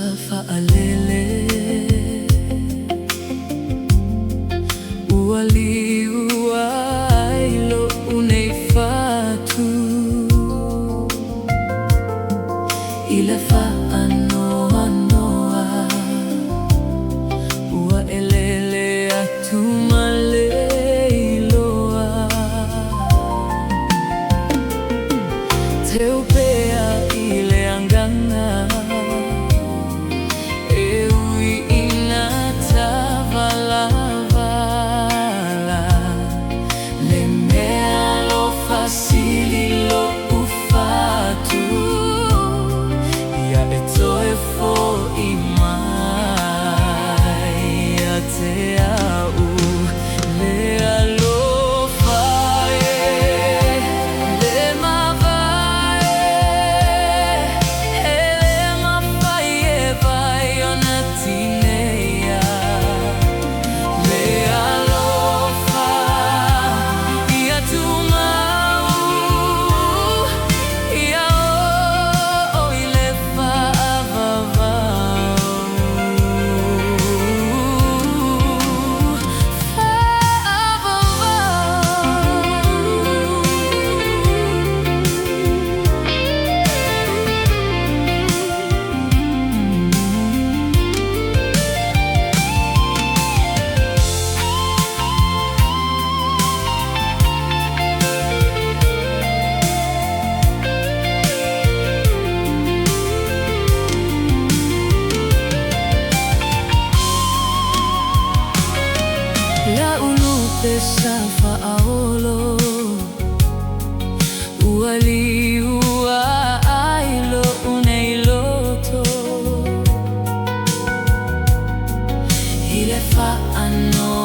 sa faalele ua liua ai lou nei fatu i le faanoanoa ua elele atu ma le iloa. Teu pea i le agaga e ui ina tavalavala le mea alofa sili lou fatu ia e toe fo'i mai ia te a'u. Le alofa e, le mavae, e le mafai e vai ona tineia. Le alofa ia tumau, ia oo i le faavavau. La'u lupe sa faaolo ua liua ai lou nei loto i le faanoanoa.